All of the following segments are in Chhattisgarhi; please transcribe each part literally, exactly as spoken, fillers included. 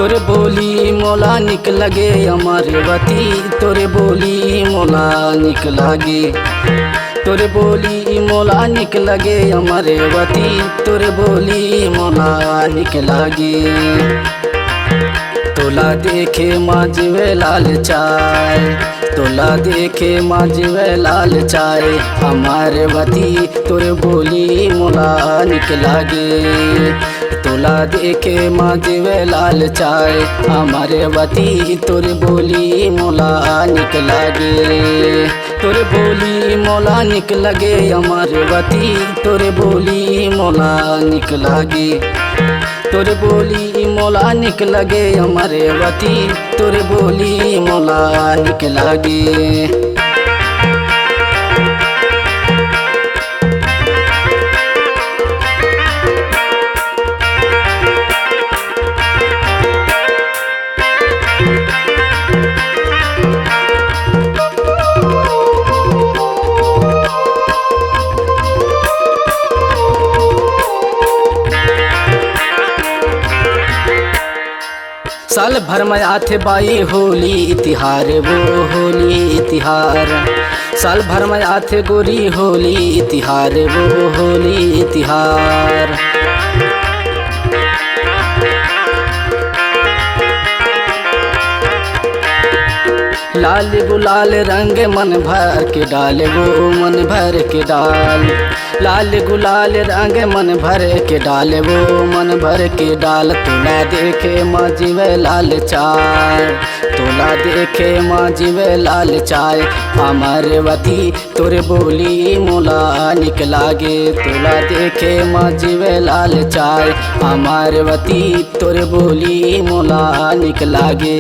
तोर बोली मोला निक लगे अमरवती, तोर बोली मोला निक लगे। तोर बोली मोला निक लगे अमरवती, तोर बोली मोला निक लगे। तोला देखे मा जीवे लालचाए, तोला देखे मा जीवे लालचाए अमरवती, तोर बोली मोला निक लगे। तोला देखे मा जीवे लालचाए अमरवती, तोर बोली मोला निक लगे। तोर बोली मोला निक लगे अमरवती, तोर बोली मोला निक लगे। तोर बोली मोला निक लगे अमरवती, तोर बोली मोला निक लगे। साल भर में आथे बाई होली तिहार, वो होली तिहार। साल भर में आथे गोरी होली तिहार, वो होली तिहार। लाल गुलाल रंग मन भर के डाल, वो मन भर के डाल। लाल गुलाल रंग मन भर के डाल, वो मन भर के डाल। तोला देखे मा जीवे लालचाए, तोला देखे मा जीवे लालचाए अमरवती, तोर बोली मोला निक लगे। तोला देखे मा जीवे लालचाए अमरवती, तोर बोली मोला निक लगे।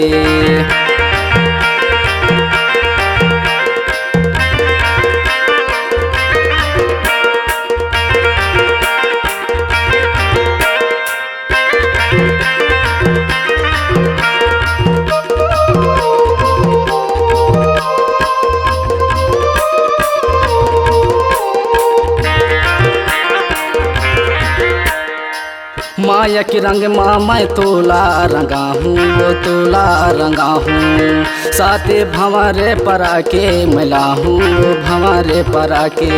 माया के रंग मा मैं तोला रंगाहूँ, वो तोला रंगाहूँ। साथे भंवरे परा के मैं लाहूँ, वो भंवरे परा के।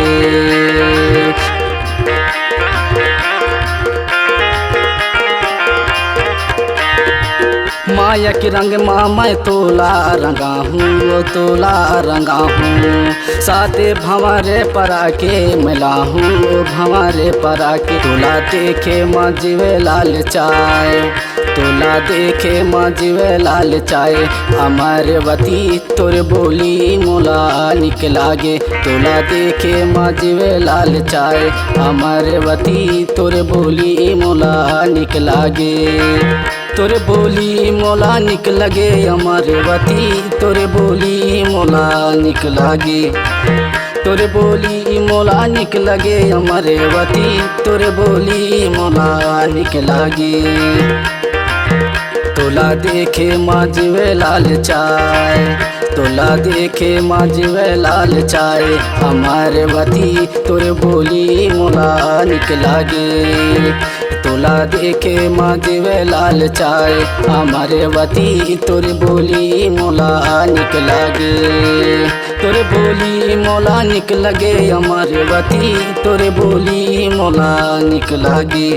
माया के रंग मा मैं तोला रंगाहूँ, वो तोला रंगाहूँ। साथे भंवरे परा के मैं लाहूँ, वो भंवरे परा के। तोला देखे मा जीवे लालचाए, तोला देखे मा जीवे लालचाए अमरवती, तोर बोली मोला निक लगे। तोला देखे मा जीवे लालचाए अमरवती, तोर बोली मोला निक लगे। तोर बोली मोला निक लगे अमरवती, तोर बोली मोला निक लगे। तोर बोली मोला निक लगे अमरवती, तोर बोली मोला निक लगे। तोला देखे मा जीवे लालचाए, तोला देखे मा जीवे लालचाए अमरवती, तोर बोली मोला निक लगे। तोला देखे मा जीवे लालचाए अमरवती, तोर बोली मोला निक लगे। तोर बोली मोला निक लगे अमरवती, तोर बोली मोला निक लगे।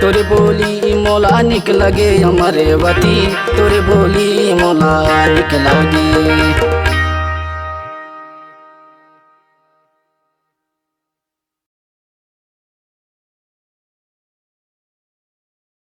तोर बोली मोला निक लगे अमरवती, तोर बोली मोला निक लगे।